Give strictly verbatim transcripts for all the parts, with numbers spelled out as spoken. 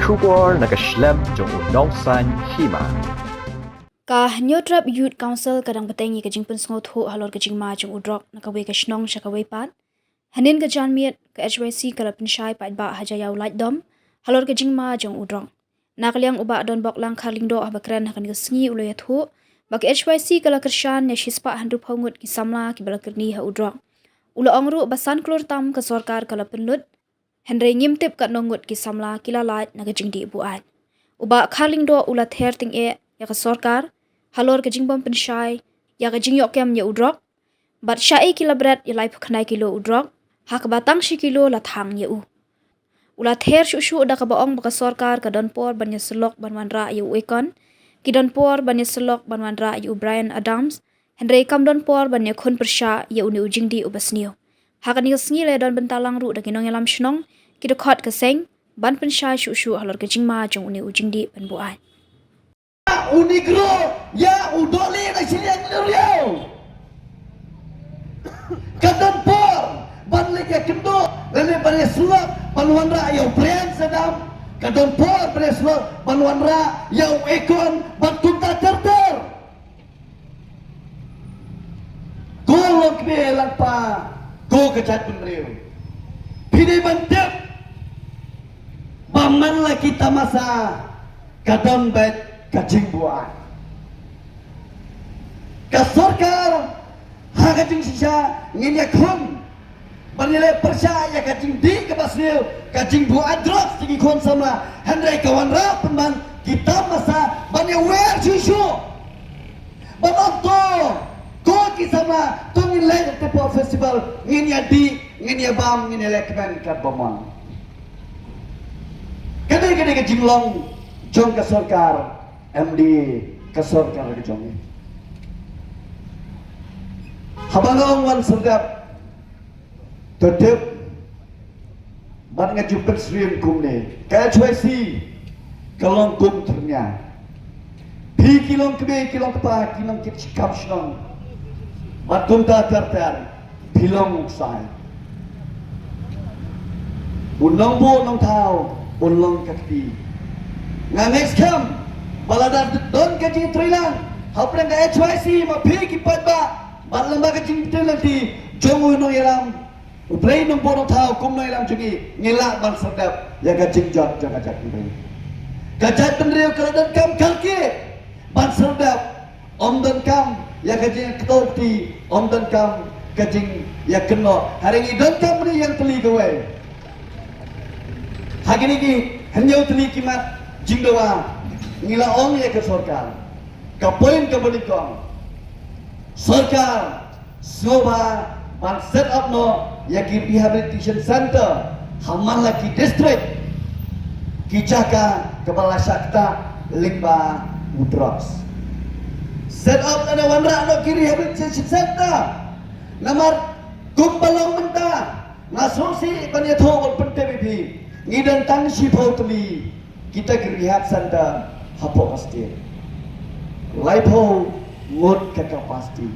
Khubor na ka shlem jong u Nongsaiñ Hima. Ka Hynñiewtrep Youth Council ka dang bteng ïa ka jingpynsngewthuh halor ka jingma jong u drok na kawei ka shnong sha kawei pat. Hynnin ka janmiet ka H Y C ka la pynshai paidbah ha Jaïaw Laitdom halor ka jingma jong u drok. Na ka liang u Bah Donbok Langkhar Lyngdoh haba kren ha kane ka sngi u la ïathuh ba ka H Y C ka la kyrshan ïa shispah hynriewphew ngut ki samla kiba la kyrni ha u drok. U la ong ruh ba san klur tam ka sorkar ka la pynlut, hynrei ngim tip katno ngut ki samla ki la lait na ka jingdih buaid. U Bah Khar Lyngdoh u la ther tyngeh ïa ka sorkar halor ka jingbym pynshai ïa ka jingïoh kem ïa u drok, bad shaei ki la bret ïa laiphew khyndai kilo u drok, ha kaba tang shi kilo la thang ïa u. U la ther shuh shuh da kaba ong ba ka sorkar ka don por ban ïasyllok ban wanrah ïa u Ekon, ki don por ban ïasyllok ban wanrah ïa u Bryan Adams, hynrei kam don por ban ïakhun pyrshah ïa une u jingdih uba sniew. Ha kane ka sngi la ïadon bynta lang ruh da ki nongïalam shnong, ki dkhot ka seng, ban pynshai shuh shuh halor ka jingma jong une u jingdih ban buaid. U Negro ïa u Dolly na shiliang Luriau. Ka don por ban leit ïakynduh, lane ban ïasyllok ban wanrah ïa u Bryan Adams. Ka don por ban ïasyllok ban wanrah ïa u Ekon bad kumta ter ter. Ko longkmie longpa, ko ka jaitbynriew, phi dei ban tip ba man la ki tamasa ka don beit ka jingbuaid. Ka sorkar ha ka jingshisha ngin ïakhun ban ïaleh pyrshah ïa ka jingdih kaba sniew, ka jingbuaid drugs jong ki khun samla, hynrei ka wanrah pynban ki tamasa ban ïawer shuh shuh. Ba ong to, ko ki samla, to ngin leit ha Tepo Festival, ngin ïadih, ngin ïabam, ngin ïaleh kmen katba mon. Kane kane ka jinglong jong ka sorkar M D A, ka sorkar ka jong ngi. Haba nga ong wan serdep, to tip, bad nga ju pynsyriem kumne, ka H Y C ka long kum thyrnia. Phi ki longkmie ki longkpa ki nongkit kam shnong, bad kumta ter ter, phi long u ksai. U nongbuh nongthaw un long ka kti. Nga ngeit skhem ba lada don ka jingtreilang hapdeng ka H Y C, ma phi ki paidbah, bad lem bad ka jingtreilang jong u nongïalam, U Blei nongbuh nongthaw kum nongïalam jong ngi, ngi lah ban serdep ïa ka jingjot jong ka jaitbynriew. Ka jaitbynriew ka la donkam kyrkieh ban serdep, ym donkam ïa ka jingïakynduh kti, ym donkam ka jingïakynnoh. Hynrei ngi donkam ban ïeng tylli kawei. Ha kine ki hynñiew tylli ki mat jingdawa, ngi la ong ïa ka sorkar, ka point kaba nyngkong, sorkar sngewbha ban set up noh ïa ki rehabilitation center ha man la ki district, ki jaka kaba la shah ktah lyngba u drugs. Set up lane wanrah noh ki rehabilitation center. Namar kumba long mynta, nga sngewsih ban ïathuh bad pyntip ïa phi, ngi don tang shiphew tylli kita ki rehab center hapoh ka state. Laiphew ngut ka capacity.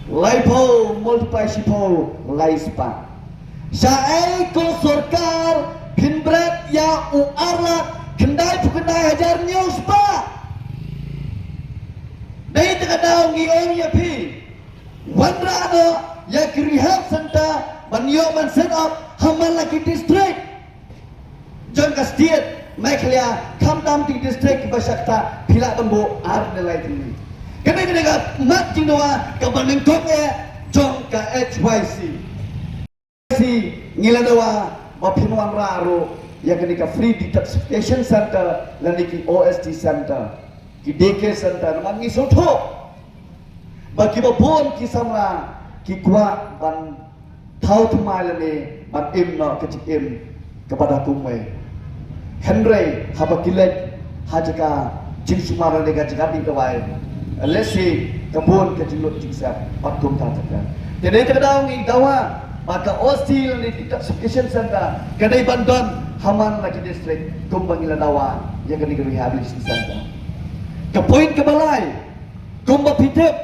Laiphew multiply shiphew, lai spah. Shaei ko sorkar phin bret ïa u ar lak khyndaiphew khyndai hajar hynñiew spah? Dei te ka daw ngi ong ïa phi, wanrah noh ïa ki rehab center ban ïoh ban set up ha man la ki district jong ka state Meghalaya, khamtam ki district kiba shah ktah, phi lah ban buh ar ne lai tylli. Kane kane ka mat jingdawa kaba nyngkong eh jong ka H Y C. Ngi la dawa ba phin wanrah ruh ïa kane ka free detoxification center lane ki O S T center, ki day care center, namar ngi sngewthuh ba kiba bun ki samla ki kwah ban thaw thymmai lane ban im noh ka jingim kaba da kumwei. Hynrei haba ki leit ha jaka jingsumar lane ka jaka dih dawai, lehse ka bun ka jinglut jingsep bad kumta ter ter. Te dei te ka daw ngi dawa ba ka O S T lane detoxification center ka dei ban don ha man la ki district, kumba ngi la dawa ïa kane ka rehabilitation center. Ka point kaba lai, kumba phi tip,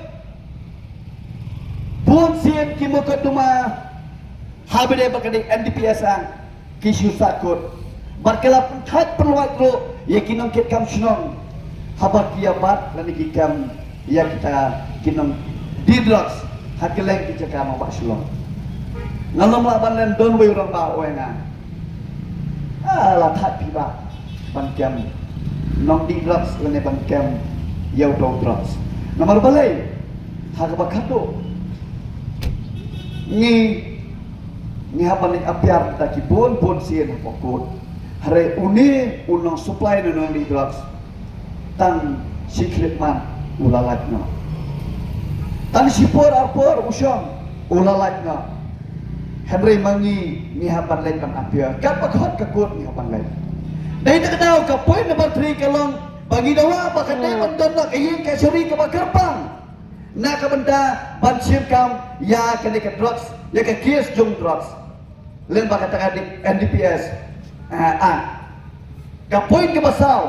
bun sien ki mukotduma haba dei ba ka dei N D P S Act ki shu sahkut. Bad ka la pynthait pynlwait ruh ïa ki nongkitkam shnong haba ki ïa bat lane ki kam ïa kita ki nongdie drugs ha kylleng ki jaka ma ba Shillong. Nga nym lah ban len don wei u rangbah u ong ïa nga, ah, la thait phi bah ban kam nongdie drugs lane ban kam ïa uto u drugs. Namar balei? Ha kaba khadduh ngi ngi hap ban leit appear da ki bun bun sien hapoh court. Hynrei une u nongsupply na nongdie drugs tang shi khyllipmat u la lait noh. Tang shi por ar por u shong u la lait noh. Hynrei ma ngi ngi hap ban leit ban appear. Katba khot ka court ngi hap ban leit. Dei na ka daw ka point number three ka long ba ngi dawa ba ka dei ban don la ka ïing ka shari kaba kyrpang na ka bynta ban shim kam ïa kane ka drugs, ïa ka case jong drugs lyngba kata ka N D P S, eh, Act. Ka point kaba saw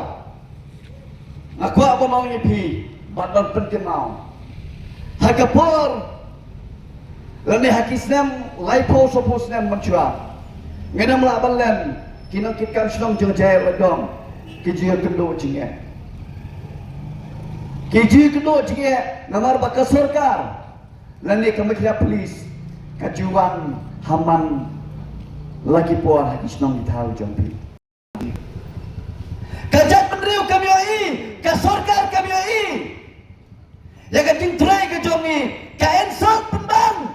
nga kwah ban ong ïa phi bad ban pynkynmaw, ha ka por lane ha ki snem laiphew sawphew snem mynshuwa, ngi nym lah ban len ki nongkitkam shnong jong jail la dom ki jingïakynduh jingeh. Ki jingïakynduh jingeh namar ba ka sorkar lane ka Meghalaya Police ka ju wan ha man la ki por ha ki shnong ki thaw jong phi. Ka jaitbynriew kam ïohi, ka sorkar kam ïohi ïa ka jingtrei ka jong ngi, ka insult pynban.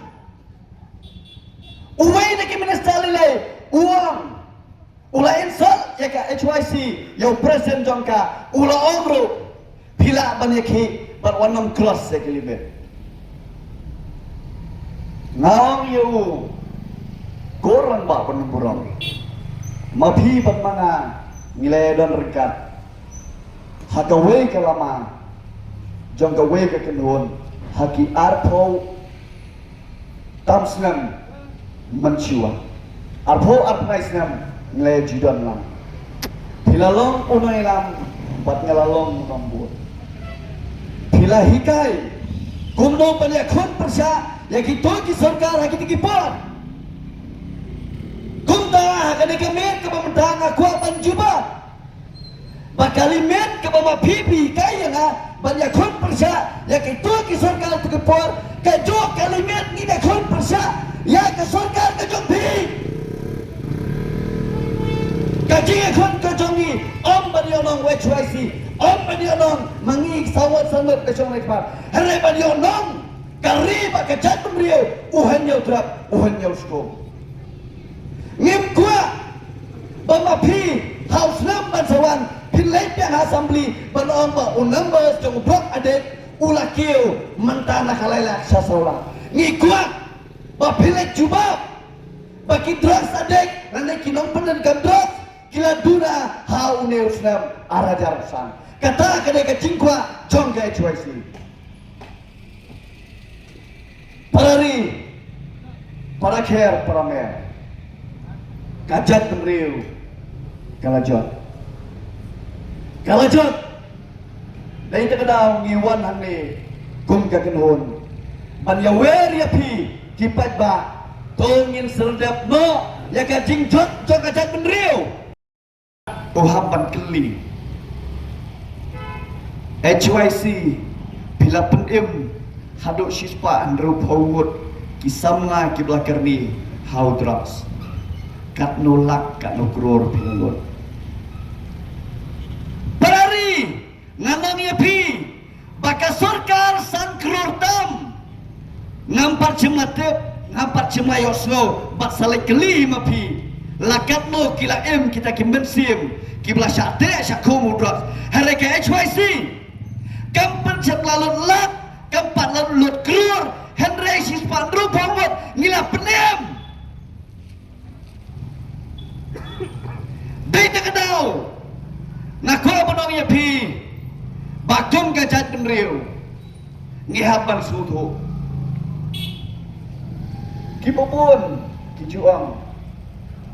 Uwei na ki minister lei lei u ong u la insult ïa ka H Y C, ïa u president jong ka, u la ong ruh phi lah ban ïakhih bad wat nym cross ïa ki limit. Nga ong ïa u, ko rangbah ba nongburom, ma phi bad ma nga ngi la ïadon ryngkat ha kawei ka lama jong kawei ka kynhun ha ki arphew tam snem mynshuwa. Arphew arphew snem ngi la ju don lang. Phi la long u nongïalam bad nga la long u nongbud. Phi la hikai kumno ban ïakhun pyrshah ïa kito ki sorkar ha kito ki por. Kumta ha kane ka miet kaba mynta nga kwah ban jubab ba ka limit kaba ma phi phi hikai ïa nga ban ïakhun pyrshah ïa kito ki sorkar ha kito ki por, kajuh ka limit ngin ïakhun pyrshah ïa ka sorkar ka jong phi. Ka jingïakhun ka jong ngi ym ban ïohnong H Y C, ym ban ïohnong ma ngi saw ngut saw ngut ka shong ne kpa, hynrei ban ïohnong ka ri bad ka jaitbynriew, u hynñiew drap u hynñiew skum. Ngim kwah ba ma phi ha u snem ban sa wan phin leit biang ha assembly ban ong ba u numbers jong u drug addict u la kiew mynta na ka lai lak sha saw lak. Ngi kwah ba phin leit jubab ba ki drugs addict lane ki nongpyndonkam drugs ki la duna ha une u snem ar hajar arphew san. Kata ka dei ka jingkwah jong ka H Y C. Para ri, para kher, para mer, ka jaitbynriew ka la jot. Ka la jot. Dei ta ka daw ngi wan hangne kum ka kynhun ban ïawer ïa phi ki paidbah, to ngin serdep noh ïa ka jingjot jong ka jaitbynriew. To hap ban kylli. H Y C, phi la pynim haduh shispah hynriewphew ngut ki samla kiba la kyrni ha u drugs. Katno lak, katno klur phi la lut? Para ri, ngan ong ïa phi ba ka sorkar san klur tam. Ngam pat shym la tip, ngam pat shym la ïohsngew, bad sa leit kylli ma phi, la katno ki la im kita ki mynsiem kiba la shah teh shah khum u drugs. Hynrei ka H Y C kam pat shym la lut lak, kam pat la lut klur, hynrei shispah hynriewphew ngut ngi la pynim. Dei ta ka daw nga kwah ban ong ïa phi ba kum ka jaitbynriew ngi hap ban sngewthuh. Kiba bun ki ju ong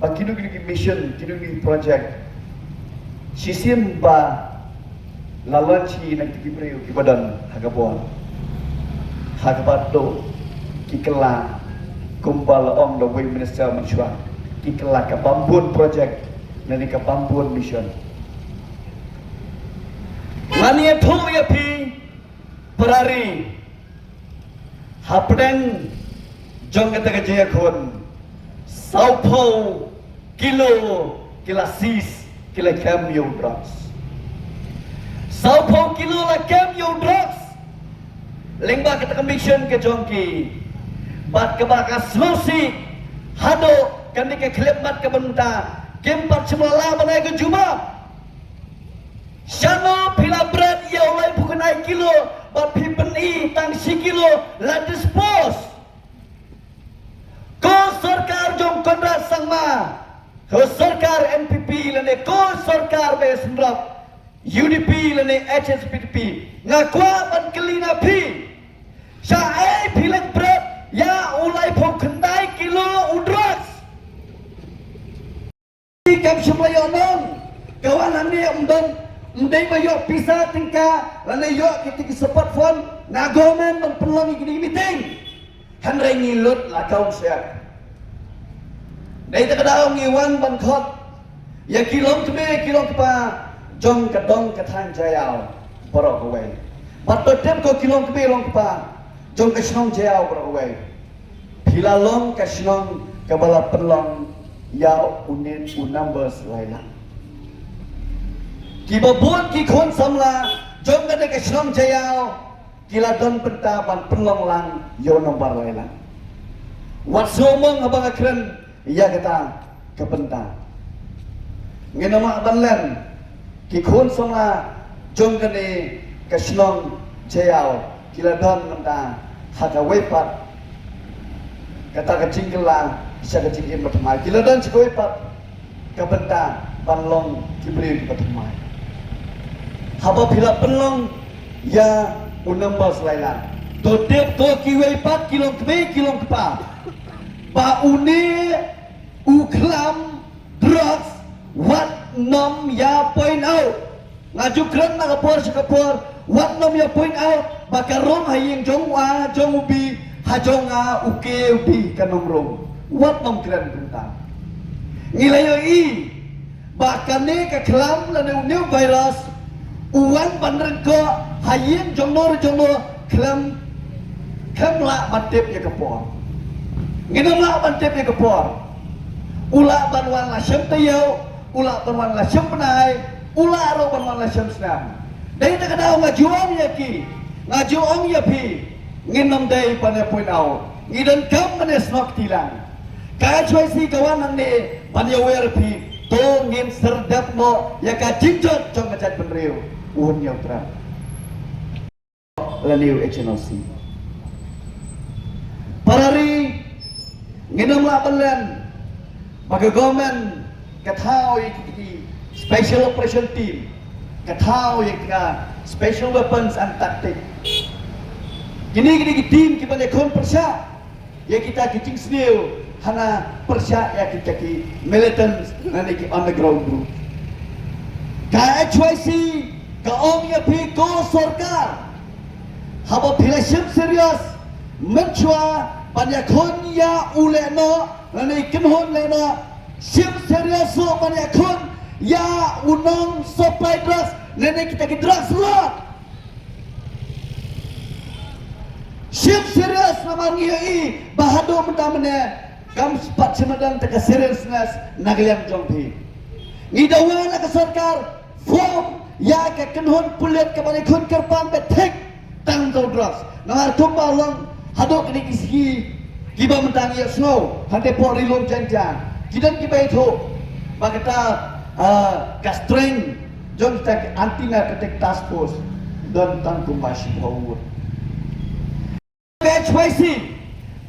ba kino kino ki mission, kino kino ki project, shisien ba la launch hi na kita ki briew kiba don ha ka bor, ha kaba dei ki kylla, kumba la ong da uwei u minister mynshuwa, ki kylla ka bym bun project Nani ka Bambuan Mission. Ngan ïathuh ïa phi, para ri, hapdeng jong kata ka jingïakhun, sawphew kilo ki la seize, ki la kem ïa u drugs. Sawphew kilo la kem ïa u drugs. Lyngba kata ka mission ka jong ki, bad kaba ka sngewsih, haduh kane ka khyllipmat ka mynta, kim pat shym la lah ban ai ka jubab. Shano phi la bret ïa u laiphew khyndai kilo, bad phi pyni tang shi kilo la dispose. Ko sorkar jong Conrad Sangma, ko sorkar N P P lane ko sorkar ba ïasynrop, U D P lane H S P D P, nga kwah ban kylli na phi. Shaei phi leit bret ïa u laiphew khyndai kilo u drugs? Kam shym la ïoh nong. Ka wan hangne ym don, ym dei ba ïoh pisa tyngka lane ïoh kiti ki support fund na government ban pynlong ïa kine ki meeting. Hynrei ngi lut la kaum siap. Dei ta ka daw ngi wan ban khot ïa ki longkmie ki longkpa jong ka dong ka thaiñ Jaïaw baroh kawei. Bad to tip ko ki longkmie longkpa jong ka shnong Jaïaw baroh kawei. Phi la long ka shnong kaba la pynlong ïa une u Numbers Lailang. Kiba bun ki khun samla jong kane ka shnong Jaïaw ki la don bynta ban pynlong lang ïa u Numbers Lailang. Wat sngewmong haba nga kren ïa kata ka bynta. Ngin ym lah ban len, ki khun samla jong kane ka shnong Jaïaw ki la don mynta ha kawei pat kata ka jingkylla sha ka jingim bathymmai. Ki la don sha kawei pat ka bynta ban long ki briew kiba thymmai. Haba phi la pynlong ïa u Numbers Lailang, to tip ko kiwei pat ki longkmie ki longkpa ba une u khlam drugs wat nym ïa point out. Nga ju kren na ka por sha ka por, wat nym ïa point out ba ka rung ha ïing jong u A, jong u B, ha jong nga u K, u D ka nym rung. Wat nym kren kumta. Ngi la ïohi ba kane ka khlam lane une u virus u wan ban ryngkoh ha ïing jong no re jong no khlem, khlem lah ban tip ïa ka por. Ngin ym lah ban tip ïa ka por. U lah ban wan la shem taïew, u lah ban wan la shem bnai, u lah ruh ban wan la shem snem. Dei ta ka daw nga ju ong ïa ki, nga ju ong ïa phi, ngin ym dei ban ïa point out. Ngi donkam ban ïa snoh kti lang. Ka H Y C ka wan hangne ban ïa wer phi, to ngin serdep noh ïa ka jingjot jong ka jaitbynriew. Un ïa u Trump lane u H N O C. Para ri, ngin ym lah ban len ba ka government ka thaw ïa ki, ki special operation team, ka thaw ïa ka special weapons and tactics. Kine, kine ki team ki ban ïakhun pyrshah ïa kita ki jingsniew hana pyrshah ïa kita ki militants lane ki underground group. Ka H Y C ka ong ïa phi ko sorkar, haba phi la shim serious mynshuwa ban ïakhun ïa u lehnoh lane i kynhun lehnoh, shim serious ruh ban ïakhun ïa u nong supply drugs lane kita ki drugs lord. Shim serious namar ngi ïohi ba haduh mynta mynne kam pat shym don ta ka seriousness na ka liang jong phi. Ngi dawa na ka sorkar form ïa ka kynhun pulit ka ban ïakhun kyrpang bad thik tang jong drugs. Namar kumba long haduh kine ki sngi kiba mynta ngi ïohsngew hangtei pdeng ri lum Jaintia ki don kiba ïathuh ba kata, ah, ka strength jong kita ki anti narcotic task force don tang kumba shiphew ngut. Ka H Y C,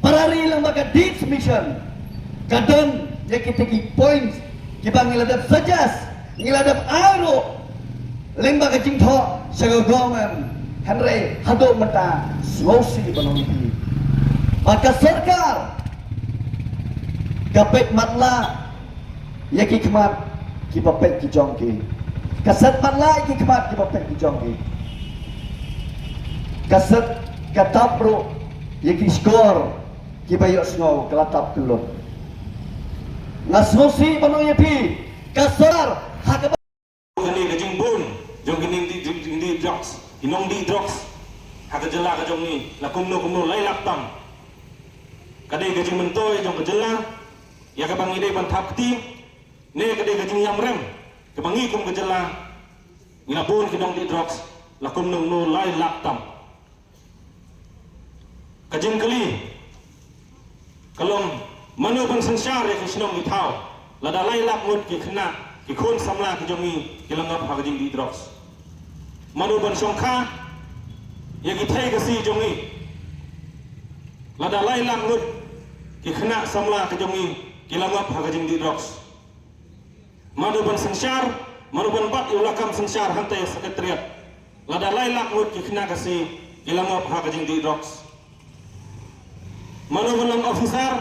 para ri, lyngba ka Deeds Mission ka don ïa kita ki points kiba ngi la dep suggest, ngi la dep ai ruh lyngba ka jingthoh sha ka government. Hynrei haduh mynta sngewsih ban ong ïa phi ba ka sorkar ka peit matlah ïa ki khmat kiba peit ki jong ki. Ka set matlah ïa ki khmat kiba peit ki jong ki. Ka set, ka tap ruh ïa ki shkor kiba ïohsngew ka la tap kyllut. Nga sngewsih ban ong ïa phi Ka solar ha kaba kane ka jingbun jong ki nongdih, jong ki nongdih drugs, ki nongdih drugs ha ka jylla ka jong ngi la kumno kumno lai lak tam. Ka dei ka jingmyntoi jong ka jylla ïa kaba ngi dei ban thap kti, ne ka dei ka jingïam rem kaba ngi kum ka jylla ngi la bun ki nongdih drugs la kumno kumno lai lak tam. Ka jingkylli ka long, mano ban synshar ïa ki shnong ki thaw lada lai lak ngut ki khynnah ki khun samla ki jong ngi ki la ngop ha ka jingdih drugs? Mano ban shongkha ïa ki thei ka si jong ngi lada lai lak ngut ki khynnah samla ki jong ngi ki la ngop ha ka jingdih drugs? Mano ban synshar, mano ban bat ïa u lakam synshar hangta ïa secretariat lada lai lak ngut ki khynnah ka si ki la ngop ha ka jingdih drugs? Mano ban long officer,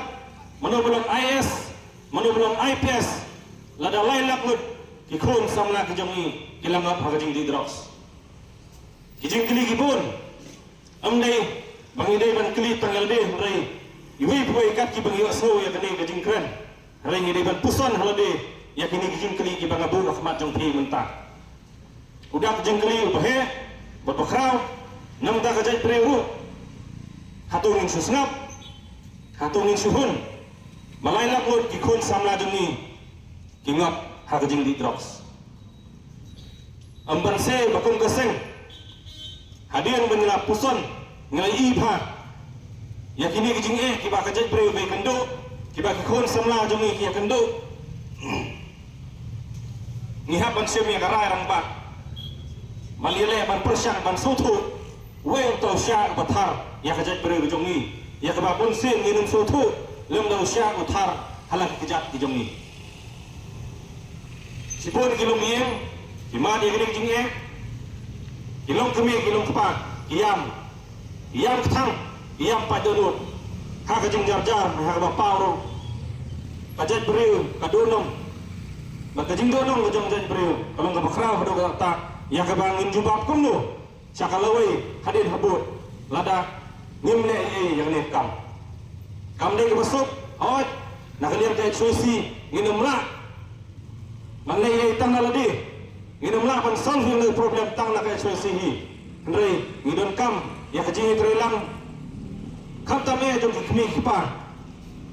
mano ban long I A S, mano ban long I P S lada lai lak ngut ki khun samla ki jong ngi ki la ngop ha ka jingdih drugs? Ki jingkylli ki bun. Ym dei ba ngi dei ban kylli tang ïa lade, hynrei iwei pa iwei kat kiba ngi ïohsngew ïa kane ka jingkren, hynrei ngi dei ban puson ha lade ïa kine ki jingkylli kiba nga buh ha khmat jong phi mynta. U dak jingkylli uba heh bad ba khraw na ka bynta ka jaitbynriew ruh, hato ngin shu sngap, hato ngin shu hun ba lai lak ngut ki khun samla jong ngi ki ngop ha ka jingdih drugs? Ym banse ba kum ka seng, hadien ba ngi la puson, ngi la ïohi bha ïa kine ki jingeh kiba ka jaitbynriew ba ïakynduh, kiba ki khun samla jong ngi ki ïakynduh, ngi hap ban shim ïa ka rai rangbah ban ïaleh, ban pyrshang, ban sngewthuh. Wei uta u shiah uba thar ïa ka jaitbynriew ka jong ngi, ïa kaba bunsien ngin ym sngewthuh lem da u shiah u thar ha la ki kjat ki jong ngi? Shibun ki longïing ki mad ïa kine ki jingeh, ki longkmie ki longkpa ki ïam, ki ïam kthang, ki ïam paid dohnud ha ka jingjarjar, ha kaba paw ruh ka jaitbynriew ka dohnud. Bad ka jingdohnud ka jong ka jaitbynriew ka long kaba khraw haduh katta, ïa kaba ngin jubab kumno sha ka lawei hadien habud lada ngim leh ei ei ïa kane ka kam. Kam dei kaba suk, hooid, na ka liang ka H Y C ngin ym lah ban leh ei ei tang na lade, ngin ym lah ban solve ïa kane ka problem tang na ka H Y C hi. Hynrei ngi donkam ïa ka jingïatreilang khamtam eh jong ki kmie ki kpa,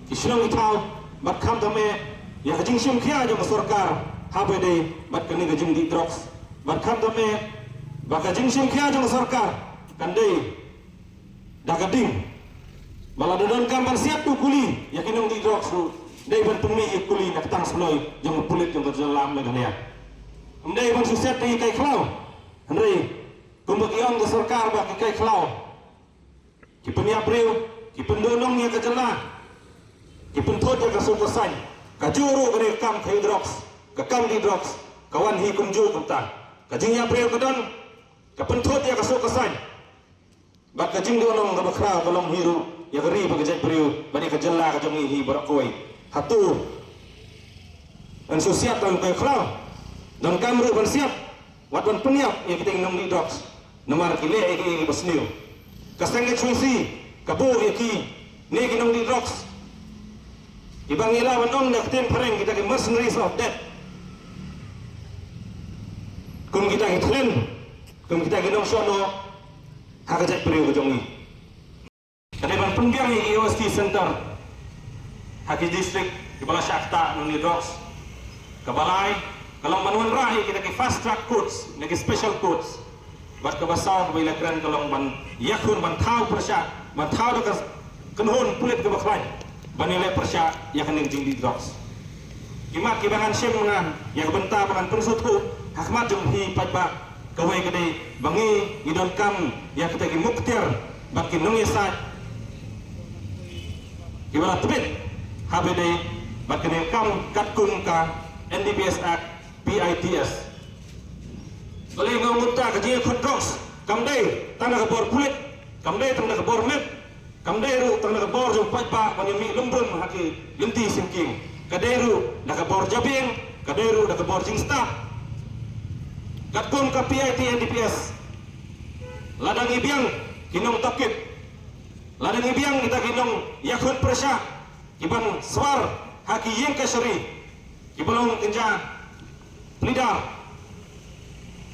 ki shnong ki thaw, bad khamtam eh ïa ka jingshim khia jong ka sorkar haba ïadei bad kane ka jingdih drugs. Bad khamtam eh ba ka jingshim khia jong ka sorkar kan dei da ka ding ba lada donkam ban siat u kuli ïa ki nongdih drugs ruh, dei ban pynmih ïa u kuli na ka tang shloi jong u pulit jong ka jylla Meghalaya. Ym dei ban shu siat ïa ki kai khlaw. Hynrei kumba ki ong ka sorkar ba ki kai khlaw ki pynïap briew, ki pynduhnong ïa ka jylla, ki pynthut ïa ka suk ka saiñ. Kajuh ruh kane ka kam khaïi drugs, ka kam dih drugs ka wan hi kumjuh kumta. Ka jingïap briew ka don, ka pynthut ïa ka suk ka saiñ. Bad ka jingduhnong kaba khraw ka long hi ruh ïa ka ri bad ka jaitbynriew bad ïa ka jylla ka jong ngi hi baroh kawei. Hato yn shu siat tang ïa u kai khlaw? Donkam ruh ban siat, wat ban pynïap ïa kita ki nongdih drugs. Namar ki leh ïa kiei kiei ba sniew. Ka seng H Y C ka buh ïa kine ki nongdih drugs, kiba ngi lah ban ong da ka ktien phareng kita ki mercenaries of death. Kum kita ki thlin, kum kita ki nongshah noh ha ka jaitbynriew ka jong ngi. Ka dei ban pynbiang ïa ki A O S T center ha ki district kiba la shah ktah na ki drugs. Kaba lai ka long ban wanrah ïa kita ki fast track courts ne ki special courts. Bad kaba saw kaba ïalehkren ka long ban ïakhun, ban thaw pyrshah, ban thaw da ka kynhun pulit kaba khlaiñ ban ïaleh pyrshah ïa kane ka jingdih drugs. Ki mat kiba ngan shim, ngan ïa ka bynta ba ngan pynsngewthuh ha khmat jong phi paidbah. Kawei ka dei ba ngi, ngi donkam ïa kita ki muktiar bad ki nongïasaid kiba la tbit haba ïadei bad kane ka kam katkum ka N D P S Act, P I T S. Balei nga ong kumta? Ka jingïakhun drugs kam dei tang da ka bor pulit, kam dei tang da ka bor met, kam dei ruh tang da ka bor jong paidbah ban ïa mih lum brum ha ki lynti syngkien. Ka dei ruh da ka bor jabieng, ka dei ruh da ka bor jingstad. Katkum ka P I T N D P S, lada ngi biang ki nongtohkit, lada ngi biang kita ki nongïakhun pyrshah kiban swar ha ki ïing kashari kiba long kynja Pli dar,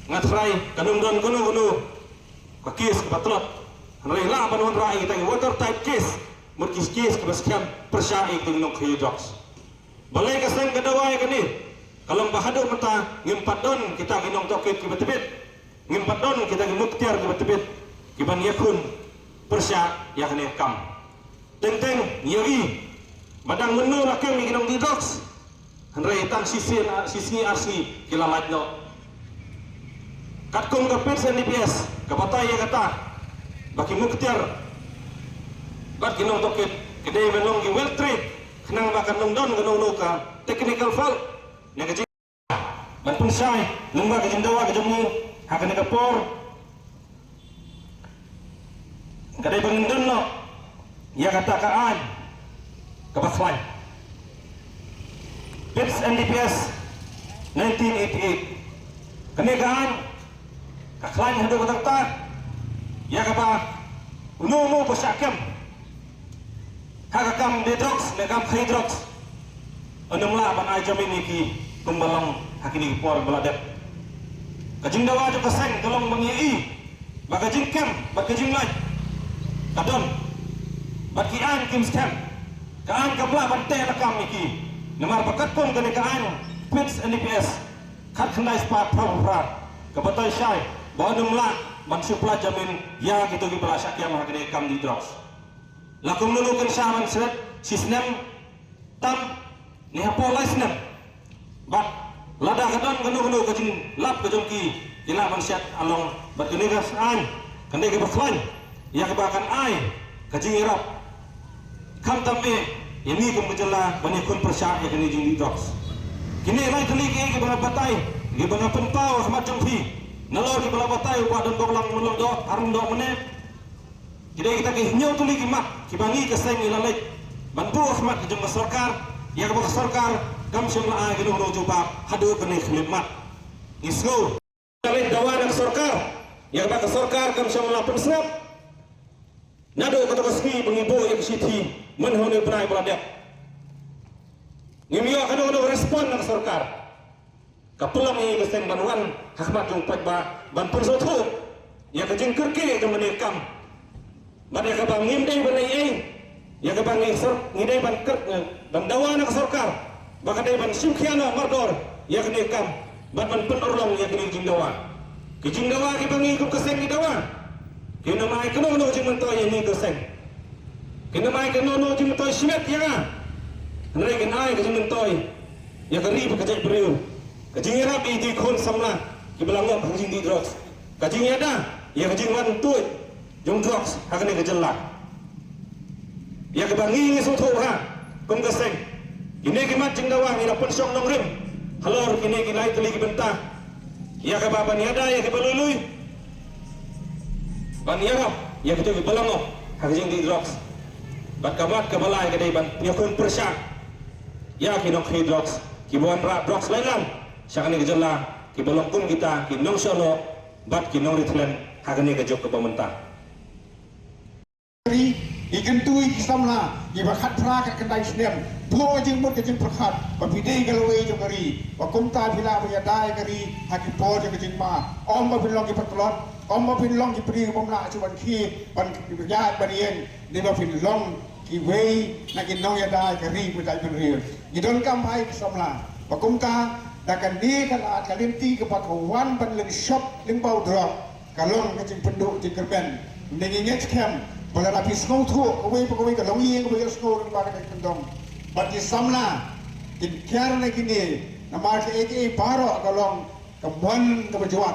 nga tharai kan ym don kano kano ka kes kaba tlot. Hynrei lah ban wanrah ïa kita ki watertight kes, mut ki kes kiba skhem pyrshah ïa kita ki nongkhaïi drugs. Balei ka seng ka dawa ïa kane? Ka long ba haduh mynta ngim pat don kita ki nongtohkit kiba tbit, ngim pat don kita ki muktiar kiba tbit ki ban ïakhun pyrshah ïa kane ka kam. Teng teng ngi ïohi ba dang mynno la kem ïa ki nongdih drugs, hynrei tang shisien, shisngi arsngi ki la lait noh. Katkum ka PITS and DPS ka batai ïa kata ba ki muktiar bad ki nongtohkit ki dei ban long ki well trained, khnang ba kan ym don kano kano ka technical fault. Na ka jing ban pynshai lyngba ka jingdawa ka jong ngi ha kane ka por ka dei ba ngin don noh ïa kata ka aiñ kaba khlaiñ. PITS and DPS nineteen eighty-eight. Kane ka aiñ ka khlaiñ haduh katta katta ïa kaba uno uno ba shah kem ha ka kam die drugs ne kam khaïi drugs, un ym lah ban ai jamin ïa ki kumba long ha kine ki por ba la dep. Ka jingdawa jong ka seng ka long ba ngi ïohi ba ka jingkem bad ka jinglait ka don, bad ki aiñ kim skhem. Ka aiñ kam lah ban teh lakam ïa ki. Namar ba katkum kane ka aiñ PITS and DPS khatkhyndai spah phra phra ka batai shai ba un ym lah ban shu pyllait jamin ïa kito kiba la shah kem ha kane ka kam die drugs. La kumno kin shah ban shet shi snem tam ne hapoh lai snem. Bad lada ka don kano kano ka jinglap ka jong ki, ki lah ban shet halong. Bad kane ka aiñ kan dei kaba khlaiñ ïa kaba kan ai ka jingïarap khamtam eh ïa ngi kum ka jylla ban ïakhun pyrshah ïa kane ka jingdih drugs. Kine lai tylli kiei kiba nga batai, kiba nga pynpaw ha khmat jong phi, nalor kiba la batai u Bah Donbok Lyngdoh, Harum Doh mynne. Ki dei kita ki hynñiew tylli ki mat kiba ngi ka seng ngi la leit ban buh ha khmat ka jong ka sorkar, ïa kaba ka sorkar kam shym la ai kano kano ka jubab haduh kane ka khyllipmat. Ngi sngew ka leit dawa na ka sorkar ïa kaba ka sorkar kam shym la pynsngap. Naduh kato ka sngi ba ngi buh ïa ka shithi mynta ha une u bnai ba la dep, ngim ïoh kano kano ka respond na ka sorkar. Ka pynlong ïa ka seng ban wan ha khmat jong u paidbah ban pynsngewthuh ïa ka jingkyrkieh jong kane ka kam. Bad ïa kaba ngim dei ban leh ei ei, ïa kaba ngi sor-, ngi dei ban kyr-, eh, ban dawa na ka sorkar ba ka dei ban shim khia noh mardor ïa kane ka kam bad ban pynurlong ïa kane ka jingdawa. Ki jingdawa kiba ngi kum ka seng ngi dawa, kim ai kano kano ka jingmyntoi ïa ngi ka seng. Kim ai kano kano ka jingmyntoi shimet ïa nga. Hynrei kin ai ka jingmyntoi ïa ka ri bad ka jaitbynriew. Ka jingïarap ïa ki khun samla kiba la ngop ha ka jingdih drugs. Ka jingïada ïa ka jingwan tuid jong drugs ha kane ka jylla. Ïa kaba ngi ngi sngewthuh ha kum ka seng, kine ki mat jingdawa ngi la pynshong nongrim halor kine ki lai tylli ki bynta. Ïa kaba ban ïada ïa kiba lui lui, ban ïarap ïa kito kiba la ngop ha ka jingdih drugs. Bad ka mat kaba lai ka dei ban ïakhun pyrshah ïa ki nongkhaïi drugs kiba wanrah drugs lailang sha kane ka jylla, kiba long kum kita ki nongshah noh bad ki nongri thlen ha kane ka juk kaba mynta. Ri, i kyntu ïa ki samla kiba khatphra khatkhyndai snem, buh ka jingmut ka jingpyrkhat ba phi dei ka lawei jong ka ri, ba kumta phi lah ban ïada ïa ka ri ha ki por jong ka jingma. Ym ba phin long ki patlot, ym ba phin long ki briew bym lah shuh ban khie, ban ïaid ban ïeng, ne ba phin long kiwei na ki nongïada ïa ka ri bad ka jaitbynriew. Ngi donkam bha ïa ki samla. Ba kumta da kane ka lad ka lynti kaba ka wan ban lynshop lyngba u drok, ka long ka jingpynduh jingkyrmen. Ngi ngeit skhem ba lada phi sngewthuh kawei pa kawei ka longïing kaba ïohsngew lyngba kane ka kyndong, bad ki samla kin kiar na kine, namar kaei kaei baroh ka long ka mon kaba jwat.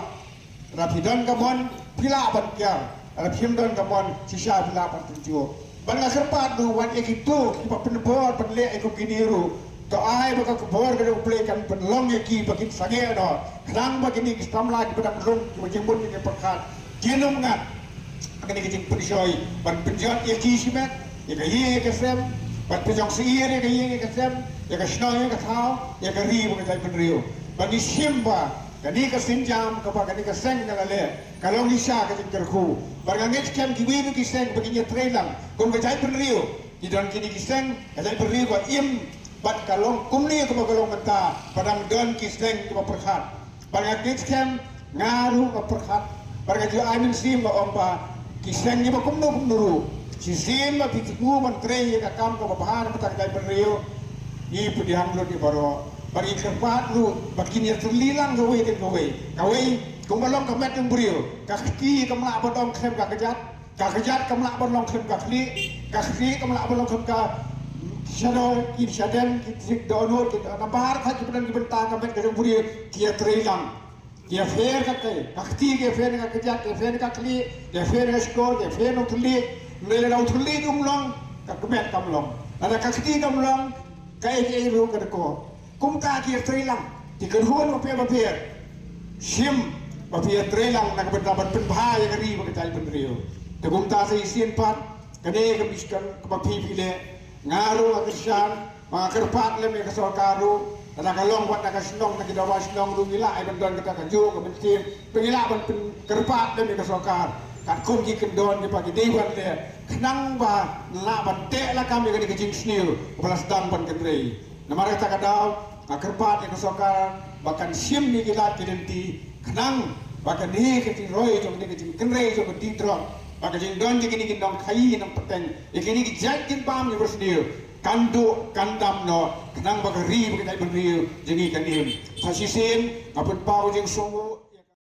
Lada phi don ka mon, phi lah ban kiar. Lada phim don ka mon, shisha phi lah ban pynjuh. Bad nga kyrpad ruh wat ïa kito kiba pynbor ban leh ïa kum kine ruh, to ai ba ka khubor ka jong U Blei kan pynlong ïa ki ba kin sangeh noh. Khnang ba kine ki samla kiba dang rung kiba jingmut ki jingpyrkhat kin ym ngat kane ka jingpynshoi ban pynjot ïa ki shimet, ïa ka ïing ïa ka sem, ban pynshong syiar ïa ka ïing ïa ka sem, ïa ka shnong ïa ka thaw, ïa ka ri bad ka jaitbynriew. Ba ngi shim ba kane ka sienjam kaba kane ka seng ka la leh ka long shisha ka jingkyrkhu. Bad nga ngeit skhem kiwei ruh ki seng ba kin ïatreilang kum ka jaitbynriew. Ki don kine ki seng ka jaitbynriew ba im Bad ka long kumne kaba ka long mynta, ba dang don ki seng kiba pyrkhat. Bad nga kit skhem, nga ruh nga pyrkhat. Bad nga ju ai mynsiem ba ong ba ki seng kiba kumno kumno ruh, shisien ba phi shu ban trei ïa ka kam kaba bha na ka bynta ka jaitbynriew, ngi pdiang lut ïa baroh. Bad ngi kyrpad ruh ba kin ïatylli lang kawei ïa kawei. Kawei, kumba long ka met jong u briew, ka kti kam lah ban long khlem ka kjat. Ka kjat kam lah ban long khlem ka khlieh, ka khlieh kam lah ban long khlem ka shador, ki shadem, ki thik dohnud, ki namar ka ki bynta, ki bynta ka met ka jong u briew, ki ïatrei lang. Ki ïapher kaei, ka kti ki ïapher na ka kjat, ki ïapher na ka khlieh, ki ïapher na ka shkor, ki ïapher na u thylliej. Hynrei lada u thylliej um long, ka kmet kam long. Lada ka kti kam long, kaei kaei ruh ka dei ko. Kumta ki ïatrei lang, ki kynhun bapher bapher. Shim ba phi ïatrei lang na ka bynta ban pynbha ïa ka ri bad ka jaitbynriew. Te kumta sa shisien pat, kane ka mission kaba phi phi leh, nga ruh nga kyrshan, nga kyrpad lem ïa ka sorkar ruh, lada ka long wat na ka shnong, na ki dorbar shnong ruh ngi lah ai ban don kata kajuh ka mynsiem, ba ngi lah ban pynkyrpad lem ïa ka sorkar. Katkum ki kyndon kiba ki dei ban leh, khnang ba lah ban teh lakam ïa kane ka jingsniew kaba la sdang ban kynrei. Namar kata ka daw, nga kyrpad ïa ka sorkar ba kan shim ïa ki lad ki lynti, khnang ba kane ka jingroi jong kane ka jingkynrei jong ka drok, ba ka jingdon jong kine ki nongkhaii nongpynteng, ïa kine ki jait kiba ym ïoh sniew, kan duh kan dam noh, khnang ba ka ri bad ka jaitbynriew jong ngi kan im. Sa shisien nga pynpaw jingsngewnguh.